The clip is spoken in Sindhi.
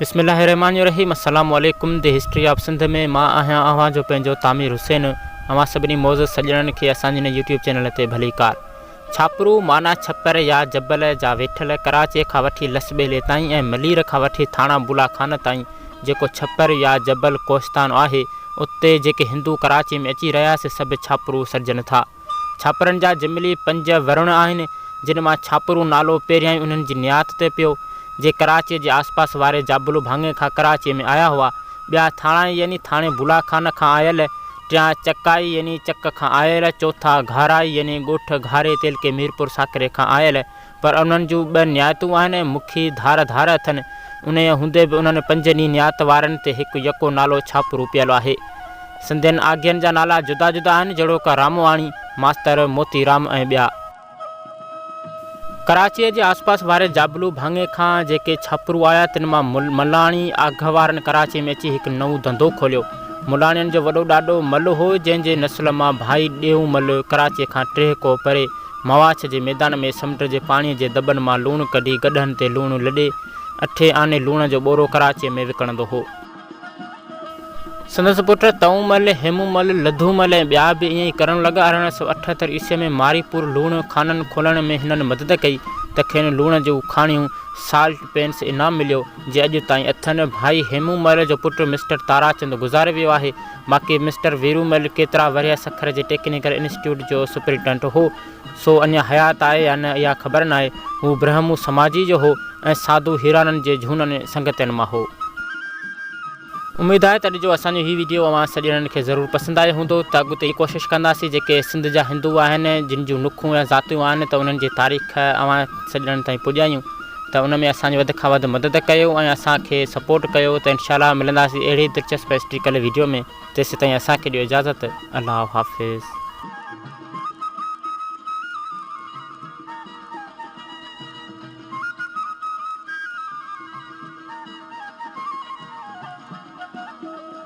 بسم الله الرحمٰن الرحيم السلام عليڪم the history of Sindh ۾ مان آهيان اوهان جو پنهنجو تعمير حسين اوهان سڀني معزز سڄڻن کي اسان جي هن يوٽيوب چينل تي ڀليڪار ڇاپرو معنيٰ ڇپر يا جبل جا ويٺل ڪراچي کان وٺي لس ٻيلي تائين ۽ ملير کان وٺي ٿاڻا بولا خان تائين جيڪو ڇپر يا جبل ڪوهستان آهي اتي جيڪي هندو ڪراچي ۾ اچي رهيا سي سڀ ڇاپرو سڏجن ٿا. ڇاپرن جا جملي پنج ورڻ آهن، جن مان ڇاپرو نالو پهريائين انهن جي نيات تي پيو، جي ڪراچيء جي آسپاس واري جابلو ڀاڱي کان ڪراچيء ۾ آيا هئا. ٻيا ٿاڻائي يعني ٿاڻي بولا خان کان آيل، ٽيان چڪائي يعني چڪ کان آيل، چوٿا گهارائي يعني ڳوٺ گهاري تعلقي ميرپور ساڪري کان آيل، پر انهن جون ٻه نياتون آهن ۽ مکي ڌار ڌار اٿن. انهيء هوندي به انهن پنجن ئي نيات وارن تي هڪ يڪو نالو ڇاپرو پيل آهي. سندين آگين جا نالا جدا جدا آهن، جهڙوڪ رامواڻي، ماستر موتي رام ۽ ٻيا. ڪراچيء جي آسپاس واري جابلو ڀاڱي کان جيڪي ڇاپرو آيا، تن مان ملاڻي آگهه وارن ڪراچيء ۾ اچي هڪ نئون ڌنڌو کوليو. ملاڻين جو وڏو ڏاڏو مل هو، جنهن جي نسل مان ڀائي ڏيئو مل ڪراچيء کان 30 ڪوهه پري مواڇ جي ميدان ۾ سمنڊ جي پاڻيء جي دٻن مان لوڻ ڪڍي گڏهن تي لوڻ لڏي، اٺين آني لوڻ جو ٻورو ڪراچيء ۾ وڪڻندو هو. سندس پٽ تئون مل، هيمون مل، لڌو مل ۽ ٻيا به ائين ئي ڪرڻ لڳا. 1878 عيسويء ۾ ماريپور لوڻ کانن کولڻ ۾ هنن مدد ڪئي ته کين لوڻ جون کاڻيون، Salt Pans، انعام مليو، جي اڄ تائين اٿن. ڀائي هيمون مل جو پٽ مسٽر تاراچند گذاري ويو آهي. باقي مسٽر ويرومل ڪيترا ورهيه سکر جي ٽيڪنيڪل انسٽيٽيوٽ جو سپرنٽنڊنٽ هو، سو اڃا حيات آهي يا نه اها خبر ناهي. هو برهمو سماجي جو هو ۽ ساڌو هيرانند جي جهونن سنگتين مان هو. اميد آهي ته اڄ جو اسان جو هي وڊيو اوهان سڄڻن کي ضرور پسند آيو هوندو ته اڳتي ڪوشش ڪنداسين جيڪي سنڌ جا هندو آهن جن جون نکون يا ذاتيون آهن ته انهن جي تاريخ اوهان سڄڻن تائين پڄايون. ته ان ۾ اسان جي وڌ کان وڌ مدد ڪيو ۽ اسان کي سپورٽ ڪيو ته انشاء الله ملنداسين اهڙي ئي دلچسپ هسٽريڪل ويڊيو ۾ تيسيتائين اسان کي ڏيو اجازت الله حافظ.